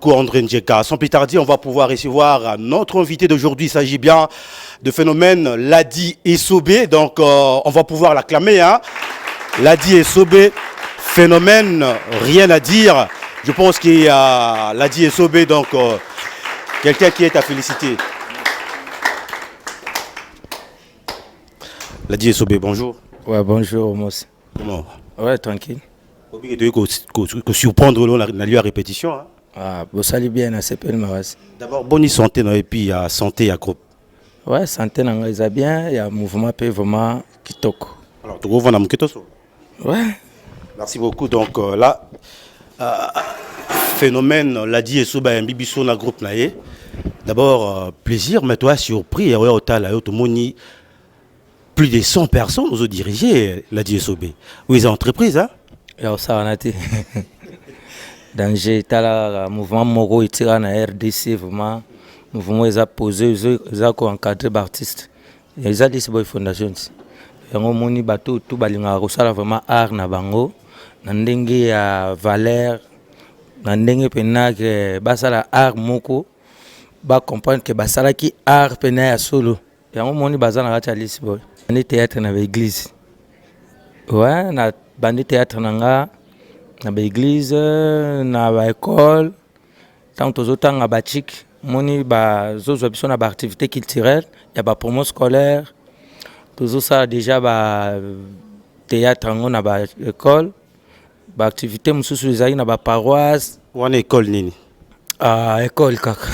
beaucoup André Ndjeka. Sans plus tarder, on va pouvoir recevoir notre invité d'aujourd'hui. Il s'agit bien de phénomène Ladi Esobé. Donc on va pouvoir l'acclamer. Hein. Ladi Esobé, phénomène, rien à dire. Je pense qu'il y a Ladi Esobé, donc quelqu'un qui est à féliciter. Ladi Esobé, bonjour. Ouais, bonjour Mos. Comment? Ouais, tranquille. Que surprendre na lieu à répétition. Hein? Ah, bosali bien na sepeli makasi. D'abord, bonne santé et puis ya santé ya groupe. Ouais, santé na ngai eza bien, ya mouvement pe vraiment kitoko. Alors, tokovanda moke toso. Ouais. Merci beaucoup. Donc là, phénomène Ladi Esobé ayambi biso na groupe na ye. D'abord, plaisir, mais toi surpris, ya otala yo tomoni plus de 100 personnes nous ont dirigé Ladi Esobé. Oui, les entreprises, hein? Ya kosala te. Danger, tala mouvement moko etika na RDC, vraiment mouvement eza posé, eza koencadre baartiste, eza Lisi Boy Fondation ti. Yango omoni bato tu balingaka kosala vraiment art na bango na ndenge ya valeur, na ndenge mpena ke basala art moko, bacomprendre ke basalaki art mpena ya solo. Yango omoni baza na kati ya Lisi Boy. Bandi théâtre na baeglise. Ouais, na bandi théâtre na nga na baeglise, na baekole. Ntango tozotanga bachik, moni bazozwa biso na baactivité culturelle ya bapromo scolaire, tozosala déjà ba théâtre yango na baekole, baactivité mosusu ezalaki na baparoisse. Wana école nini? Ah, école kaka,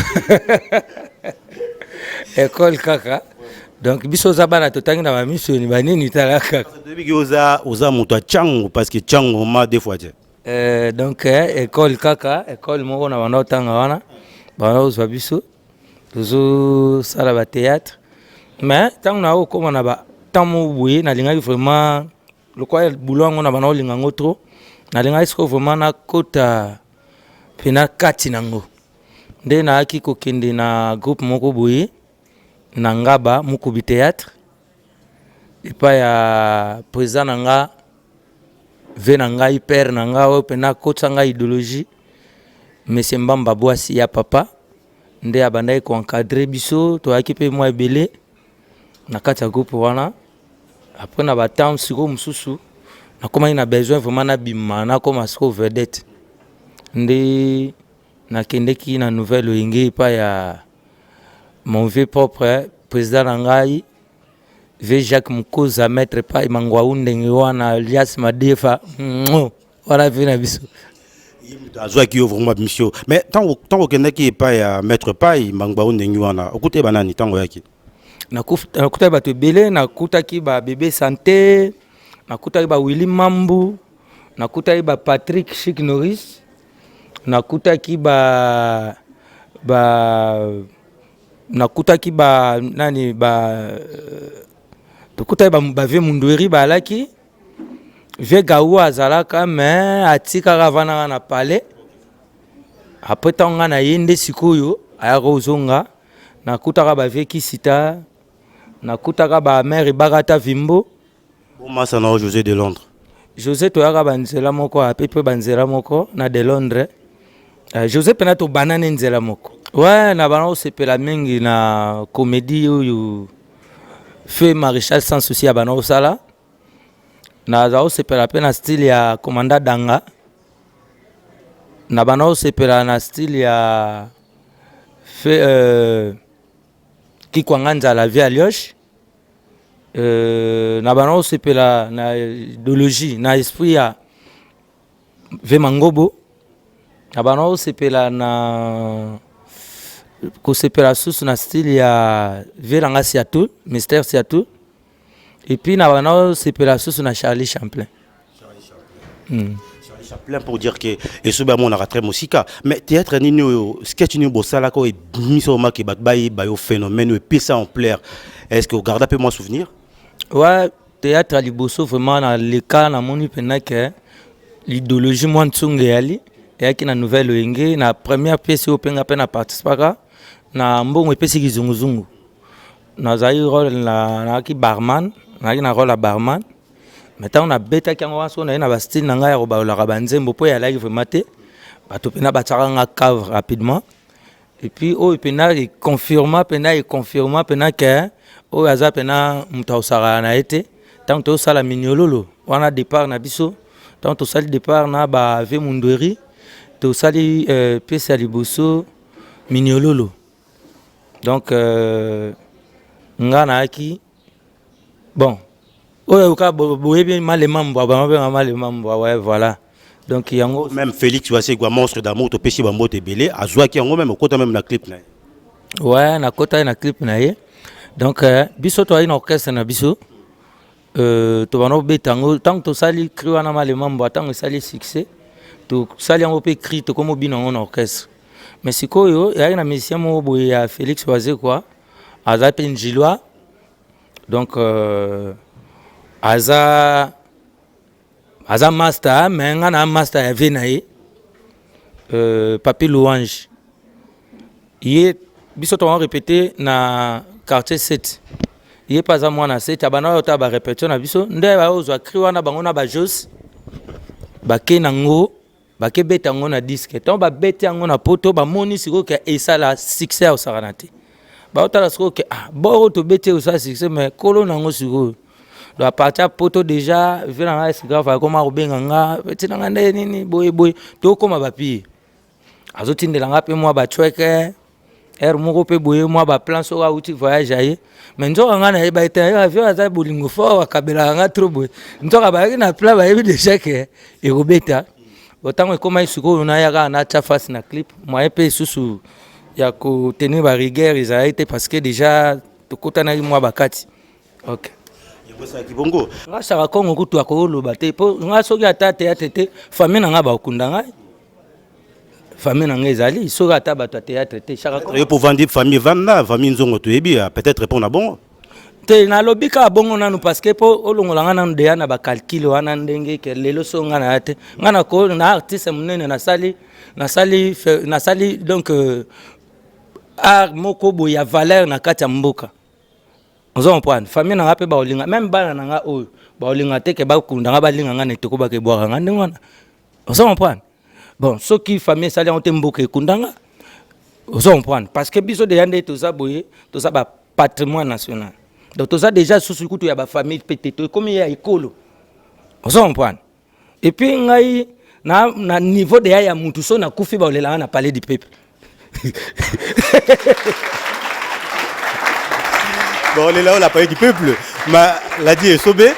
école kaka. Donc biso oza bana totangi na bamisoni banini, tala kaka. Toyebi oza moto ya Tshangu, parce que Tshangu ma deux fois te. Donc école kaka, école moko na banda otanga wana, banda kozwa biso tozosala bathéâtre. Mais ntango na okóma na ba temps moko boye, nalingaki vraiment lokwa bulo yango na banda kolinga yango trop, nalingaki sikoyo vraiment nakota mpena kati nango. Nde nayaki kokende na groupe moko boye na Ngaba, Mukubi Théâtre, epai ya président na nga, ve na ngai, père na ngai oyo mpena akotisa ngai idéologie, monsieur Mbamba Bwasi ya papa. Nde abandaki koencadre biso, toyaki mpe mwa ebele na kati ya groupe wana. Après na batemps sikoyo mosusu, nakomaki na besoin vraiment nabima, nakóma sikoyo vedette. Nde nakendeki na Nouvelle Oyenge epai ya mon vieux propre président na ngai, vieux Jacques Mukoza, maître pai Mangwau ndenge wana, alias Madefa wana, vieux na biso. Azwaki yo vraiment mission. Mais ntango okendaki epai ya maître pai Mangwau ndenge wana, okuta banani ntango oyaki? Nakutaki bato ebele. Nakutaki babebe santé, nakutaki bawilli Mambu, nakutaki bapatrick Chik Norris, nakutaki ba nakutaki ba nani, ba tokutaki bavieux Mundweri, bazalaki vieux Gaou azalaka, mais atikaka, avandaka na palais. Après ntango ngai na ye nde sikoyo ayaka kozonga, nakutaka bavieux Kisita, nakutaka bamare Ebakata Vimbo. Bomasa na José de Londres? José toyaka banzela moko ape mpe banzela moko na de Londres. José mpena tobanani nzela moko. Ouais, na bana kosepela mingi na comédie oyo feu Maréchal Sans Souci ya bana kosala. Naza kosepela mpe na style ya commanda Danga, na bana kosepela na style ya fe Kikwanga Nzala, vieux Alioche. Na bana kosepela na idéologie, na esprit ya vieux Mangobo. Na bana kosepela na kosepela susu na style ya vieux nanga Siatou, Mister Siatou. Et puis na bana kosepela susu na Charlie Champlain. Charlie Chaplin, pour dire que Esobe amonaka très mosika. Mais théâtre nini oyo, sketch nini bosalaka oyo ebimisa omaki bato bayeba yo, phénomène oyo epesa ampleur? Est ce que ogarda mpe mwa souvenir? Ouais, théâtre ya liboso vraiment na leka, namoni mpenza ke l'idéologie mwa ntunga eyali, eyaki na Nouvelle Oyenge, na première pièce oyo mpenga mpe na participaka na mbongo epesi kizunguzungu. Nazalaki rôle, nazalaki barman, nazalaki na rôle ya barman. Mais ntango nabetaki yango wana, soki naye na bastyle na ngai ya kobalolaka banzembo mpo eyalaki vraiment te. Bato mpena batiaka nga cave rapidement. Et puis oyo mpena econfirma, mpena econfirma mpena ke oyo aza mpena moto akosakana na ye te. Ntango tozosala Minyololo wana, départ na biso, ntango tosali départ na bave Mundweri, tosali pièce ya liboso Minyololo. Donc nga nayaki, bon, oyo ka boyebi Malema Mbwa, bango Malema Mbwa, ouais, voilà. Donc yango. Même Félix Wazekwa, monstre d'amour, topesi bambote ebele, azwaki yango même okota même na clip na ye. Ouais, nakota ye na clip na ye. Donc biso toyai na orchestre na biso, tobanda kobeta yango. Ntango tosali cri wana Malema Mbwa, ntango esali succès, tosali yango mpe cri, tokomi obina yango na orchestre. Mais sikoyo eyaki na musicien moko boye ya Félix Wazekwa, aza mpe Njilwa. Donc aza master, mais nga na master ya ve na ye, Papi Louange. Ye biso tobango répété na quartier 7, ye mpe aza mwana 7. Abanda oyo ta barépétition na biso nde bayozwa cri wana, bango na bajos bake nango, bakebeta yango na disque. Ntango babeti yango na Poto, bamoni sikoyo ke esala succès ya kosakana te. Baotala sikoyo ke ah, boro tobeti, osala succès, mais kolo nango sikoyo. Donc à partir ya Poto déjà, ve na ngai sika akoma kobenga nga petit na nga nde nini boye boye, tokóma bapie, azotindela nga mpe mwa bacweke ere moko mpe boye, mwa baplan soki awuti voyage aye. Mais nzoka nga nayeba ete avion aza bolingo fort, akabelaka nga trop boye. Nzoka bayaki na plan, bayebi déjà ke ekobeta. Ntango ekomaki sikoyo, nayaka natya face na clip, moyen mpe lisusu ya kotenir barigueur ezalaki te, parce que déjà tokotanaki mwa bakati, ok. Yango bongo. Nga Saka Kongo kutu akoloba te, mpo nga soki ata théâtre te, famille na nga bakunda ngai. Famille na ngai ezali, soki ata bato ya théâtre te, Chaka. Yo po vandi famille, vanda famille nzongo, toyebi peut-être mpona bongo. Te, nalobi kaka bongo nanu, parce que mpo olongola nga nanu deya na bacalcul wana, ndenge ke lelo so nga na ya te, nga na na artiste monene, nasali donc art moko boye ya valeur na kati ya mboka, ozo comprendre? Famille na nga mpe baolinga, même bana na nga oyo baolinga te ke bakunda nga, balinga nga na etoko, bakebwaka nga ndenge wana, ozo comprendre? Bon, soki famille esali yango te, mboka ekunda nga, ozo comprendre? Parce que biso deya nde toza boye, toza bapatrimoine national. Donc toza déjà susu kutu ya bafamille mpe te, tokomi ya ekolo, ozo comprendre? Et puis ngai na niveau deya ya mutu, so nakufi, baolelanga na Palais du Peuple. Bon, on est là, on a parlé du peuple. Mais Ladi Esobe,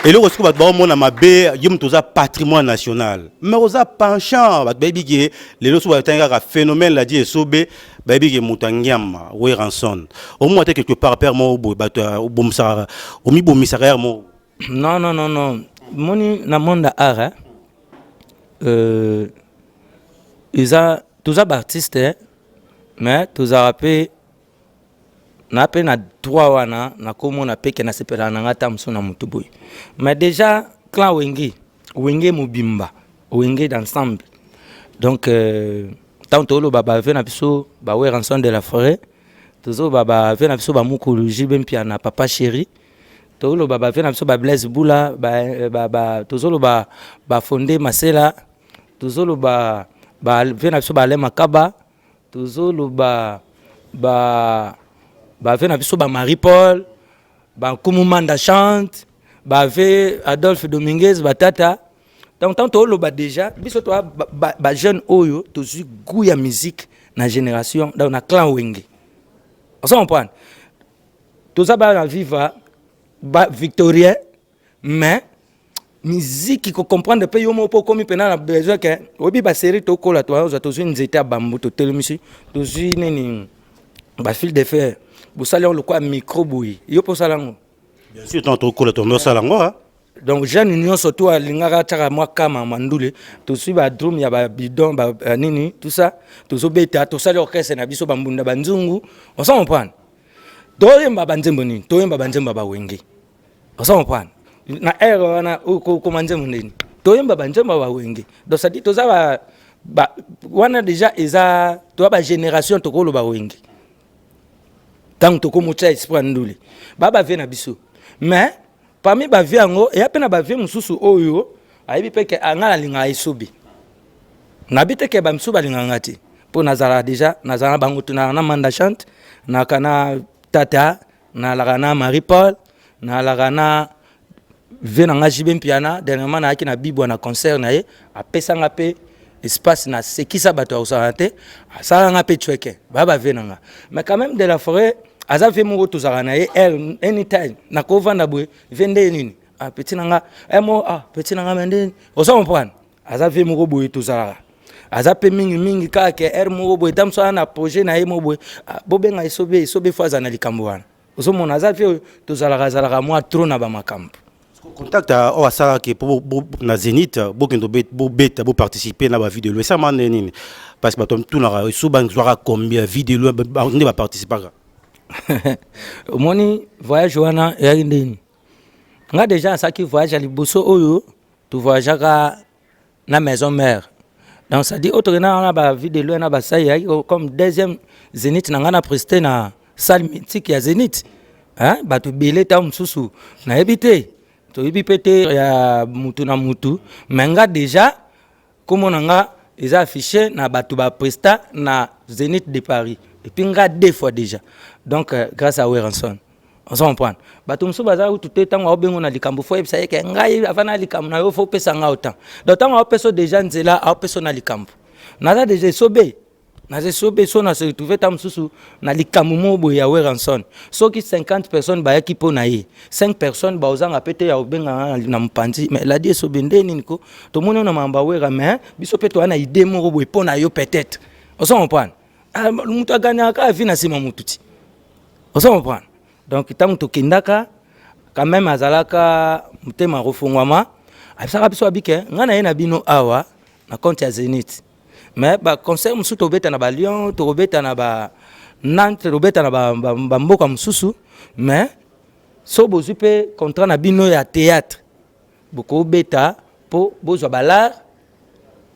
eloko sikoyo bato baomona mabe, ye moto oza patrimoine national, mais oza penchant. Bato bayebi ke lelo so batangi kaka phénomène Ladi Esobe, bayebi ke moto angiama Werrason. Omona te quelque part père moko boye, bato obomisaka, omibomisaka yare moko? Non, non, non, non. Moni, na monde ya art, hein? Eza toza baartiste, mais tozalaka mpe na mpe na droit wana. Nakomona mpe ke nasepelaka na nga ata mosusu na motu boye, mais déjà clan Wenge, Wenge mobimba, Wenge d'ensemble. Donc ntango toloba bave na biso baWerrason de la forêt, tozoloba bave na biso bamukulu JB Mpiana, Papa Chéri, tozoloba bave na biso baBlaise Bula, tozoloba bafonde Masela, tozoloba bave na biso baAlain Makaba, tozoloba bave na biso baMarie Paul, bankumu Manda Chante, bave Adolphe Dominguez, batata. Donc ntango toloba déjà, biso toa bajeune oyo tozwi goût ya musique na génération, donc na clan Wenge, ozo comprendre? Toza bana viva ba victorien, mais musique kocomprendre mpe yo moko mpo okomi mpena na besoin ke oyebi basérie. Tokola, toazwa, tozwi nzete ya bambu, totelemisi, tozwi nini, bafil de fer, bosali yango lokola micro boye, yo mpo osala yango. Bien sûr, tant tokola, tondosala yango. Donc jeune nyonso to alingaka tiaka mwa kama mandule, tozwi badrum ya babidon, nini, tout ça, tozobeta, tosali orchestre na biso, bambunda, banzungu, ozo comprendre? Toyemba banzembo nini? Toyemba banzembo ya bawenge, ozo comprendre? Na ere wana okoma nzembo ndeni, toyemba banzembo ya bawenge. Donc c'est-à-dire toza ba wana déjà, eza toza bagénération, tokoloba Wenge. Ntango tokomotya esprit ya ndule, baa bavie na biso. Mais parmi bavie yango, eya mpe na bavie mosusu oyo Ayebi mpe ke ngai nalingaka Esobe. Nayebi te ke bamisusu balingaka nga te, mpo nazalaka déjà, nazala na bango, tunaka na Manda Chante, naka na tata, nalaka na Marie Paul, nalaka na ve na nga JB Mpiana. Dernièrement nayaki na Bibwa na concert na ye, apesanga mpe espace, nasekisa bato ya kosala te, asalanga mpe cweke baya bave na nga. Mais quand même, de la forêt aza ve moko tozalaka na ye air anytime. Nakovanda boye, ve nde nini? Ah, petit na nga mo, ah, petit na nga, me nde oza comprendre, aza ve moko boye tozalaka, aza mpe mingimingi kaka ke aire moko boye, ta mosu aza na projet na ye moko boye, ah, bobenga Esobe. Esobe fo aza na likambo wana. Ozomona, aza ve oyo tozalaka, azalaka mwa trop na bamakambo. Contact oyo asalaki mpo na Zénith, bokende bobeta, boparticipe na bavideo, esalama nde nini? Parce que bato tunaka eso bazwaka combien video nde baparticipaka? Omoni, voyage wana eyaki ndeni? Nga déjà asalaki voyage ya liboso oyo tovoyageaka na maison mère, donc c'est-à-dire oyo tokenda wana, bavue de loin na basai, eyaki comme deuxième Zénith na ngai na preste na salle mythique ya Zénith. Hein? Bato ebele, ntango mosusu nayebi te, toyebi mpe te ya mutu na mutu, mais nga déjà kombo na nga eza affiché na bato bapresta na Zénith de Paris, et puis nga deux fois déjà. Donc grâce à Werrason, ozo comprendre, bato mosusu baza kutu te. Ntango aobengo na likambo, fo oyebisa ye ke ngai ava na likambo na yo, fo opesa nga autant. Donc ntango aopesa déjà nzela, aopesa na likambo, naza déjà Esobe, naza Esobe. So na se retrouve ntango mosusu na likambo moko boye ya Werrason, soki 50 personnes bayaki mpo na ye, 5 personnes baozanga mpe te ya kobengana na mopanzi. Mais Ladi Esobe nde nini ko tomoni na makambo ya Wera, mais biso mpe toza na idée moko boye mpo na yo peut-être, ozo comprendre. Ah, moto aganyaka kaka vi na nsima motu ti, ozo comprendre. Donc ntango tokendaka, quand même azalaka motema kofungwama, ayebisaka biso abike ngai na ye na bino awa na compte ya Zénith, mais baconcert mosusu tobeta na baLyon, tokobeta na ba Nantes, tobeta na bamboka mosusu, mais so bozwi mpe contrat na bino ya théâtre, bokobeta mpo bozwa balare,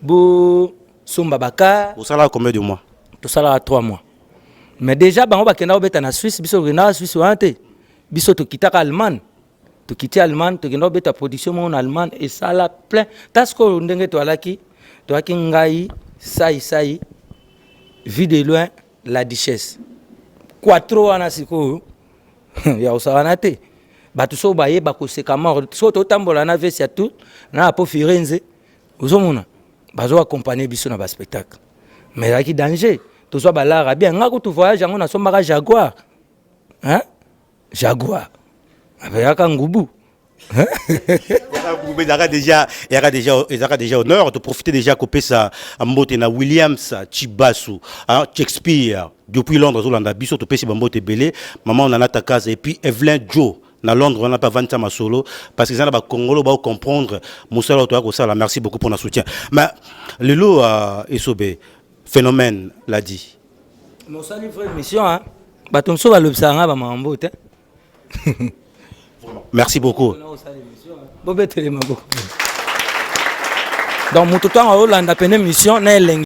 bosomba bacar. Osalaka combien de mois? Tosalaka 3 mois, mais déjà bango bakenda kobeta na Suisse, biso tokendaka Suisse wana te. Biso tokitaka Allemagne, tokiti Allemagne, tokenda kobeta production moko na Allemagne, esala plein. Ta sikoyo ndenge toalaki, toyaki ngai, sai sai, Vue de loin, la Duchesse, quatro wana. Sikoyo ya kosakana te, bato so bayeba koseka mort. Soki totambola na vesi ya tout na apo Firenze, ozomona bazo accompagne biso na baspectacle, mais ezalaki danger. Tozwa balara bien. Nga kutu voyage yango nasombaka Jaguar, hein? Jaguar abeyaka ngubu. Ezalaka déjà honneur de profiter déjà kopesa mbote na Williams Chibasu, hein, Shakespeare depuis Londres azolanda biso, topesi bambote ebele. Mama Nana Takaza et puis Evelyn Joe na Londres wana mpe avandisa masolo, parce que eza na bakongolo baocomprendre mosala oyo toya kosala. Merci beaucoup pour na soutien. Mais lelo Esobe phénomène l'a dit. Mosali vraie mission, hein? Bato mosusu balobisaka nga bamakambo te. Merci beaucoup. Bobetele maboko. Donc moto ntango aolanda pene mission na elengi.